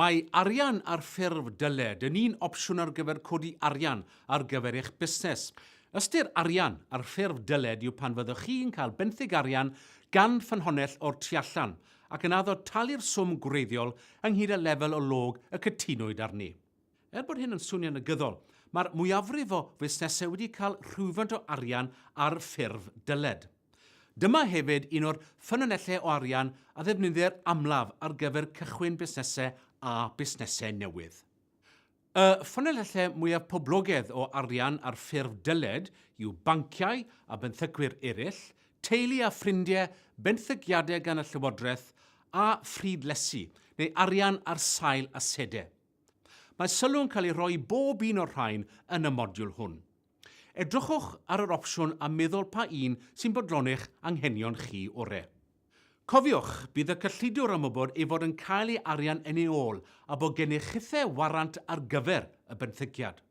Mae arian ar ffurf dyled yn un opsiwn ar gyfer codi arian ar gyfer eich busnes. Ystyr arian ar ffurf dyled yw pan fyddwch chi'n cael benthyg arian gan ffynhonnell o'r tu allan ac yn addo talu'r swm gwreiddiol ynghyd â lefel o log y cytunwyd arni. Er bod hyn yn swnio'n negyddol, mae'r mwyafrif o fusnesau wedi cael rhywfaint o arian ar ffurf dyled. Dyma hefyd un o'r ffynonellau o arian a ddefnyddir amlaf ar gyfer cychwyn busnesau a busnesau newydd. Y ffynonellau mwyaf poblogaidd o arian ar ffurf dyled yw banciau a benthycwyr eraill, teulu a ffrindiau, benthyciadau gan y llywodraeth, a phrydlesi, neu arian ar sail asedau. Mae sylw'n cael ei roi i bob un o'r rhain yn y modiwl hwn. Edrychwch ar yr opsiwn a meddwl pa un sy'n bodloni'ch anghenion chi ore. Cofiwch, bydd y cyllidwr am wybod ei fod yn cael ei arian yn ei ôl a bod gennych chithe warant ar gyfer y benthyciad.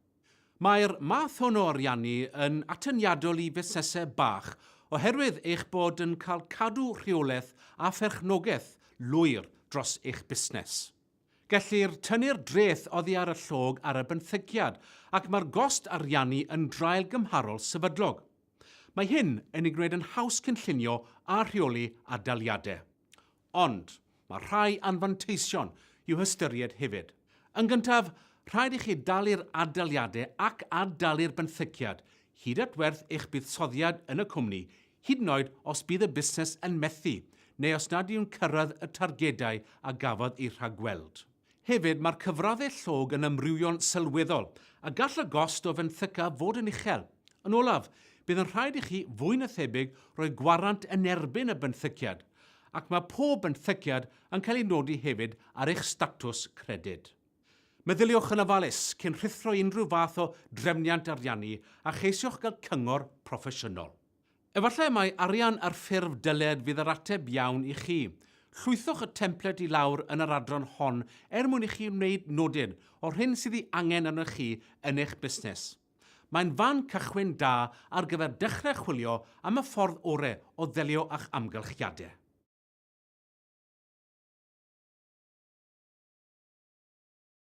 Mae'r math hwn o ariannu yn atyniadol i fusnesau bach oherwydd eich bod yn cael cadw rheolaeth a pherchnogaeth lwyr dros eich busnes. Gellir tynnu'r dreth oddi ar y llog ar y benthyciad ac mae'r gost ariannu yn draul gymharol sefydlog. Mae hyn yn ei gwneud yn haws cynllunio a rheoli ad-daliadau. Ond, mae rhai anfanteision i'w hystyried hefyd. Yn gyntaf, rhaid i chi dalu'r ad-daliadau ac ad-dalu'r benthyciad hyd at werth eich buddsoddiad yn y cwmni hyd yn oed os bydd y busnes yn methu neu os nad yw'n cyrraedd y targedau a gafodd eu rhagweld. Hefyd, mae'r cyfraddau llog yn amrywio'n sylweddol, a gall y gost o fenthyca fod yn uchel. Yn olaf, bydd yn rhaid i chi fwy na thebyg roi gwarant yn erbyn y benthyciad, ac mae pob benthyciad yn cael ei nodi hefyd ar eich statws credyd. Meddyliwch yn ofalus cyn rhuthro i unrhyw fath o drefniant ariannu a cheisiwch gael cyngor proffesiynol. Efallai mai arian ar ffurf dyled fydd yr ateb iawn i chi. Llwythwch y templed i lawr yn yr adran hon er mwyn i chi wneud nodyn o'r hyn sydd ei angen arnoch chi yn eich busnes. Mae'n fan cychwyn da ar gyfer dechrau chwilio am y ffordd orau o ddelio â'ch amgylchiadau.